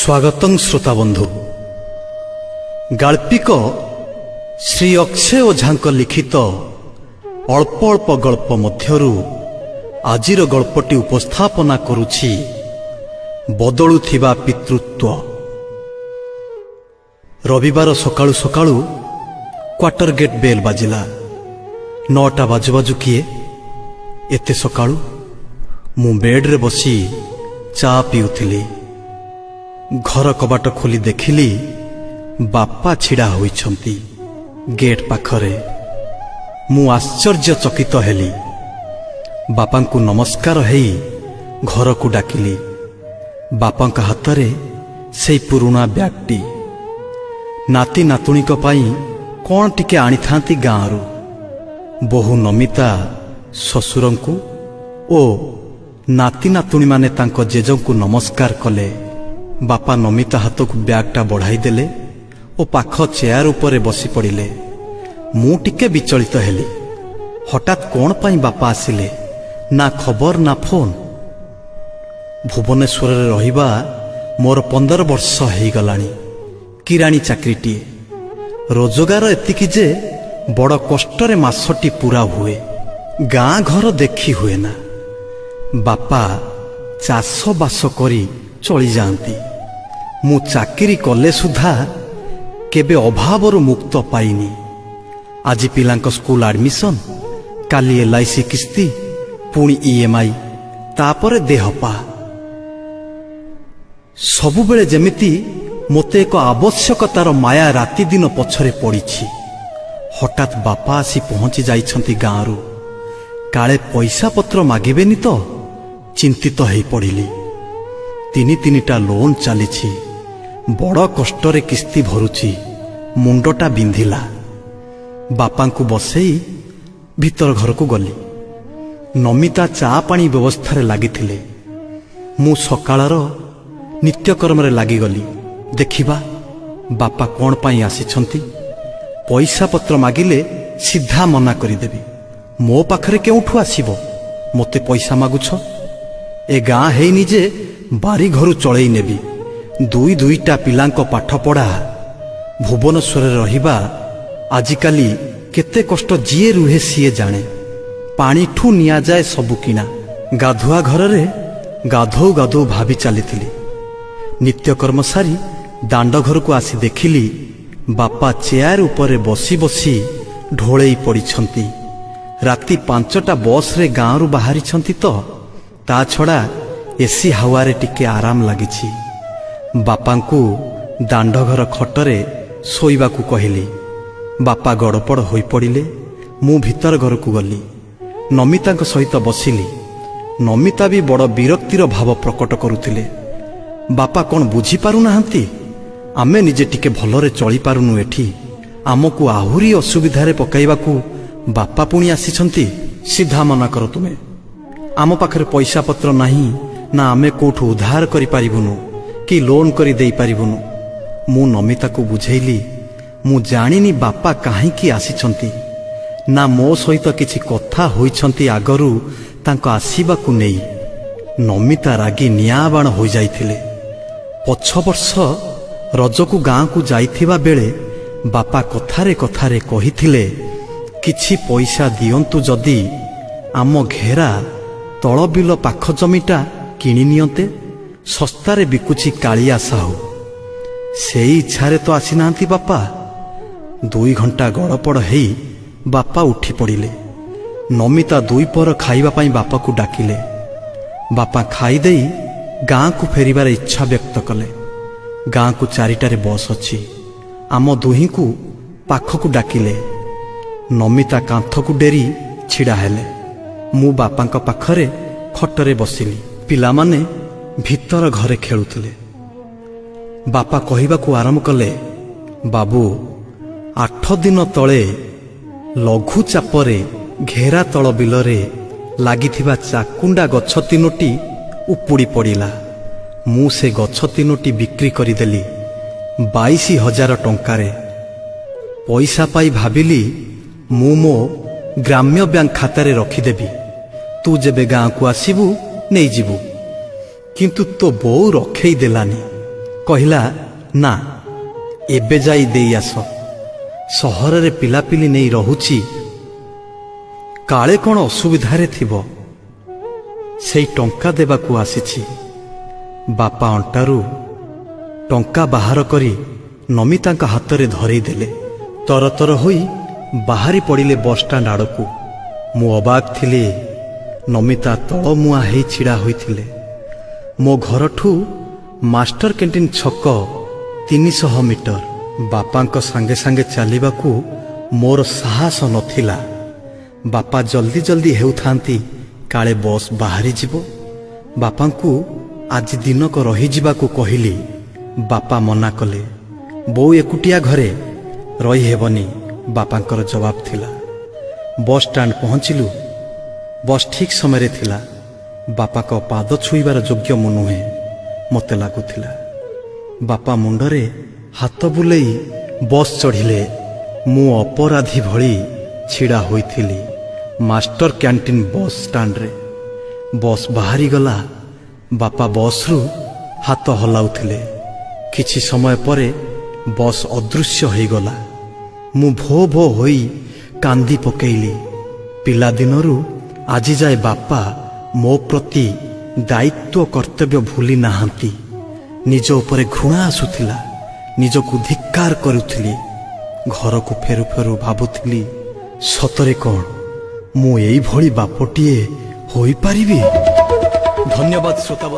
ସ୍ୱାଗତଂ ଶ୍ରୋତାବନ୍ଧୁ। ଗାଳ୍ପିକ ଶ୍ରୀ ଅକ୍ଷୟ ଓଝାଙ୍କ ଲିଖିତ ଅଳ୍ପ ଅଳ୍ପ ଗଳ୍ପ ମଧ୍ୟରୁ ଆଜିର ଗଳ୍ପଟି ଉପସ୍ଥାପନା କରୁଛି, ବଦଳୁଥିବା ପିତୃତ୍ୱ। ରବିବାର ସକାଳୁ ସକାଳୁ କ୍ୱାର୍ଟର ଗେଟ୍ ବେଲ୍ ବାଜିଲା। 9ଟା ବାଜୁ ବାଜୁ କିଏ ଏତେ ସକାଳୁ? ମୁଁ ବେଡ୍ରେ ବସି ଚା ପିଉଥିଲି। ଘର କବାଟ ଖୋଲି ଦେଖିଲି, ବାପା ଛିଡ଼ା ହୋଇଛନ୍ତି ଗେଟ୍ ପାଖରେ। ମୁଁ ଆଶ୍ଚର୍ଯ୍ୟଚକିତ ହେଲି। ବାପାଙ୍କୁ ନମସ୍କାର ହେଇ ଘରକୁ ଡାକିଲି। ବାପାଙ୍କ ହାତରେ ସେଇ ପୁରୁଣା ବ୍ୟାଗଟି। ନାତି ନାତୁଣୀଙ୍କ ପାଇଁ କ'ଣ ଟିକେ ଆଣିଥାନ୍ତି ଗାଁରୁ। ବୋହୂ ନମିତା ଶ୍ୱଶୁରଙ୍କୁ ଓ ନାତି ନାତୁଣୀମାନେ ତାଙ୍କ ଜେଜଙ୍କୁ ନମସ୍କାର କଲେ। ବାପା ନମିତା ହାତକୁ ବ୍ୟାଗଟା ବଢ଼ାଇ ଦେଲେ ଓ ପାଖ ଚେୟାର ଉପରେ ବସି ପଡ଼ିଲେ। ମୁଁ ଟିକେ ବିଚଳିତ ହେଲି। ହଠାତ୍ କ'ଣ ପାଇଁ ବାପା ଆସିଲେ? ନା ଖବର, ନା ଫୋନ୍। ଭୁବନେଶ୍ୱରରେ ରହିବା ମୋର 15 ବର୍ଷ ହେଇଗଲାଣି। କିରାଣୀ ଚାକିରିଟିଏ। ରୋଜଗାର ଏତିକି ଯେ ବଡ଼ କଷ୍ଟରେ ମାସଟି ପୁରା ହୁଏ। ଗାଁ ଘର ଦେଖି ହୁଏ ନା। ବାପା ଚାଷବାସ କରି ଚଳିଯାଆନ୍ତି। ମୁଁ ଚାକିରି କଲେ ସୁଦ୍ଧା କେବେ ଅଭାବରୁ ମୁକ୍ତ ପାଇନି। ଆଜି ପିଲାଙ୍କ ସ୍କୁଲ ଆଡମିସନ, କାଲି ଏଲ୍ଆଇସି କିସ୍ତି, ପୁଣି ଇଏମ୍ଆଇ, ତାପରେ ଦେହ ପା। ସବୁବେଳେ ଯେମିତି ମୋତେ ଏକ ଆବଶ୍ୟକତାର ମାୟା ରାତିଦିନ ପଛରେ ପଡ଼ିଛି। ହଠାତ୍ ବାପା ଆସି ପହଞ୍ଚି ଯାଇଛନ୍ତି ଗାଁରୁ। କାଳେ ପଇସା ପତ୍ର ମାଗିବେନି ତ, ଚିନ୍ତିତ ହେଇ ପଡ଼ିଲି। ତିନି ତିନିଟା ଲୋନ୍ ଚାଲିଛି। ବଡ଼ କଷ୍ଟରେ କିସ୍ତି ଭରୁଛି। ମୁଣ୍ଡଟା ବିନ୍ଧିଲା। ବାପାଙ୍କୁ ବସେଇ ଭିତର ଘରକୁ ଗଲି। ନମିତା ଚା ପାଣି ବ୍ୟବସ୍ଥାରେ ଲାଗିଥିଲେ। ମୁଁ ସକାଳର ନିତ୍ୟକର୍ମରେ ଲାଗିଗଲି। ଦେଖିବା ବାପା କ'ଣ ପାଇଁ ଆସିଛନ୍ତି। ପଇସା ପତ୍ର ମାଗିଲେ ସିଧା ମନା କରିଦେବି। ମୋ ପାଖରେ କେଉଁଠୁ ଆସିବ? ମୋତେ ପଇସା ମାଗୁଛ? ଏ ଗାଁ ହେଇନି ଯେ ବାରି ଘରୁ ଚଳେଇ ନେବି। ଦୁଇ ଦୁଇଟା ପିଲାଙ୍କ ପାଠପଢ଼ା, ଭୁବନେଶ୍ୱରରେ ରହିବା ଆଜିକାଲି କେତେ କଷ୍ଟ, ଯିଏ ରୁହେ ସିଏ ଜାଣେ। ପାଣିଠୁ ନିଆଯାଏ ସବୁ କିଣା। ଗାଧୁଆ ଘରରେ ଗାଧୋଉ ଗାଧୋଉ ଭାବି ଚାଲିଥିଲି। ନିତ୍ୟକର୍ମ ସାରି ଦାଣ୍ଡ ଘରକୁ ଆସି ଦେଖିଲି, ବାପା ଚେୟାର ଉପରେ ବସି ବସି ଢୋଳେଇ ପଡ଼ିଛନ୍ତି। ରାତି 5ଟା ବସ୍ରେ ଗାଁରୁ ବାହାରିଛନ୍ତି ତ, ତା ଛଡ଼ା ଏସି ହାୱାରେ ଟିକେ ଆରାମ ଲାଗିଛି। ବାପାଙ୍କୁ ଦାଣ୍ଡଘର ଖଟରେ ଶୋଇବାକୁ କହିଲି। ବାପା ଗଡ଼ପଡ଼ ହୋଇପଡ଼ିଲେ। ମୁଁ ଭିତର ଘରକୁ ଗଲି। ନମିତାଙ୍କ ସହିତ ବସିଲି। ନମିତା ବି ବଡ଼ ବିରକ୍ତିର ଭାବ ପ୍ରକଟ କରୁଥିଲେ। ବାପା କ'ଣ ବୁଝିପାରୁନାହାନ୍ତି? ଆମେ ନିଜେ ଟିକେ ଭଲରେ ଚଳିପାରୁନୁ ଏଠି, ଆମକୁ ଆହୁରି ଅସୁବିଧାରେ ପକାଇବାକୁ ବାପା ପୁଣି ଆସିଛନ୍ତି। ସିଧା ମନା କର ତୁମେ। ଆମ ପାଖରେ ପଇସା ପତ୍ର ନାହିଁ ନା, ଆମେ କୋଉଠୁ ଉଧାର କରିପାରିବୁନୁ କି ଲୋନ୍ କରି ଦେଇପାରିବୁନୁ। ମୁଁ ନମିତାକୁ ବୁଝେଇଲି, ମୁଁ ଜାଣିନି ବାପା କାହିଁକି ଆସିଛନ୍ତି, ନା ମୋ ସହିତ କିଛି କଥା ହୋଇଛନ୍ତି ଆଗରୁ ତାଙ୍କ ଆସିବାକୁ ନେଇ। ନମିତା ରାଗି ନିଆଁବାଣ ହୋଇଯାଇଥିଲେ। ପଛ ବର୍ଷ ରଜକୁ ଗାଁକୁ ଯାଇଥିବା ବେଳେ ବାପା କଥାରେ କଥାରେ କହିଥିଲେ, କିଛି ପଇସା ଦିଅନ୍ତୁ ଯଦି ଆମ ଘେରା ତଳ ବିଲ ପାଖ ଜମିଟା କିଣି ନିଅନ୍ତେ, ଶସ୍ତାରେ ବିକୁଛି କାଳିଆ ସାହୁ। ସେଇ ଇଚ୍ଛାରେ ତ ଆସିନାହାନ୍ତି ବାପା। 2 ଘଣ୍ଟା ଗଡ଼ପଡ଼ ହେଇ ବାପା ଉଠି ପଡ଼ିଲେ। ନମିତା ଦୁଇ ପହର ଖାଇବା ପାଇଁ ବାପାକୁ ଡାକିଲେ। ବାପା ଖାଇଦେଇ ଗାଁକୁ ଫେରିବାର ଇଚ୍ଛା ବ୍ୟକ୍ତ କଲେ। ଗାଁକୁ 4ଟାରେ ବସ୍ ଅଛି। ଆମ ଦୁହିଁଙ୍କୁ ପାଖକୁ ଡାକିଲେ। ନମିତା କାନ୍ଥକୁ ଡେରି ଛିଡ଼ା ହେଲେ। ମୁଁ ବାପାଙ୍କ ପାଖରେ ଖଟରେ ବସିଲି। ପିଲାମାନେ ଭିତର ଘରେ ଖେଳୁଥିଲେ। ବାପା କହିବାକୁ ଆରମ୍ଭ କଲେ, ବାବୁ, 8 ଦିନ ତଳେ ଲଘୁଚାପରେ ଘେରା ତଳ ବିଲରେ ଲାଗିଥିବା ଚାକୁଣ୍ଡା ଗଛ ତିନୋଟି ଉପୁଡ଼ି ପଡ଼ିଲା। ମୁଁ ସେ ଗଛ ତିନୋଟି ବିକ୍ରି କରିଦେଲି 22,000 ଟଙ୍କାରେ। ପଇସା ପାଇ ଭାବିଲି ମୁଁ ମୋ ଗ୍ରାମ୍ୟ ବ୍ୟାଙ୍କ ଖାତାରେ ରଖିଦେବି, ତୁ ଯେବେ ଗାଁକୁ ଆସିବୁ ନେଇଯିବୁ। କିନ୍ତୁ ତୋ ବୋଉ ରଖେଇ ଦେଲାନି। କହିଲା, ନା, ଏବେ ଯାଇ ଦେଇ ଆସ। ସହରରେ ପିଲାପିଲି ନେଇ ରହୁଛି, କାଳେ କ'ଣ ଅସୁବିଧାରେ ଥିବ। ସେଇ ଟଙ୍କା ଦେବାକୁ ଆସିଛି। ବାପା ଅଣ୍ଟାରୁ ଟଙ୍କା ବାହାର କରି ନମିତାଙ୍କ ହାତରେ ଧରେଇ ଦେଲେ। ତରତର ହୋଇ ବାହାରି ପଡ଼ିଲେ ବସଷ୍ଟାଣ୍ଡ ଆଡ଼କୁ। ମୁଁ ଅବାକ୍ ଥିଲି। ନମିତା ତଳମୁହାଁ ହେଇ ଛିଡ଼ା ହୋଇଥିଲେ। ମୋ ଘରଠୁ ମାଷ୍ଟର କ୍ୟାଣ୍ଟିନ୍ ଛକ 300 ମିଟର। ବାପାଙ୍କ ସାଙ୍ଗେ ସାଙ୍ଗେ ଚାଲିବାକୁ ମୋର ସାହସ ନଥିଲା। ବାପା ଜଲ୍ଦି ଜଲ୍ଦି ହେଉଥାନ୍ତି, କାଳେ ବସ୍ ବାହାରି ଯିବ। ବାପାଙ୍କୁ ଆଜି ଦିନକ ରହିଯିବାକୁ କହିଲି। ବାପା ମନା କଲେ। ବୋଉ ଏକୁଟିଆ ଘରେ ରହିହେବନି, ବାପାଙ୍କର ଜବାବ ଥିଲା। ବସ୍ ଷ୍ଟାଣ୍ଡ ପହଞ୍ଚିଲୁ। ବସ୍ ଠିକ୍ ସମୟରେ ଥିଲା। ବାପାଙ୍କ ପାଦ ଛୁଇଁବାର ଯୋଗ୍ୟ ମୁଁ ନୁହେଁ, ମୋତେ ଲାଗୁଥିଲା। ବାପା ମୁଣ୍ଡରେ ହାତ ବୁଲେଇ ବସ୍ ଚଢ଼ିଲେ। ମୁଁ ଅପରାଧୀ ଭଳି ଛିଡ଼ା ହୋଇଥିଲି ମାଷ୍ଟର କ୍ୟାଣ୍ଟିନ୍ ବସ୍ ଷ୍ଟାଣ୍ଡରେ। ବସ୍ ବାହାରିଗଲା। ବାପା ବସ୍ରୁ ହାତ ହଲାଉଥିଲେ। କିଛି ସମୟ ପରେ ବସ୍ ଅଦୃଶ୍ୟ ହୋଇଗଲା। ମୁଁ ଭୋ ଭୋ ହୋଇ କାନ୍ଦି ପକେଇଲି। ପିଲାଦିନରୁ ଆଜି ଯାଏ ବାପା ମୋ ପ୍ରତି ଦାୟିତ୍ୱ କର୍ତ୍ତବ୍ୟ ଭୁଲି ନାହାନ୍ତି। ନିଜ ଉପରେ ଘୃଣା ଆସୁଥିଲା। ନିଜକୁ ଧିକ୍କାର କରୁଥିଲି। ଘରକୁ ଫେରୁ ଫେରୁ ଭାବୁଥିଲି, ସତରେ କ'ଣ ମୁଁ ଏଇଭଳି ବାପଟିଏ ହୋଇପାରିବି? ଧନ୍ୟବାଦ ଶ୍ରୋତା ବନ୍ଧୁ।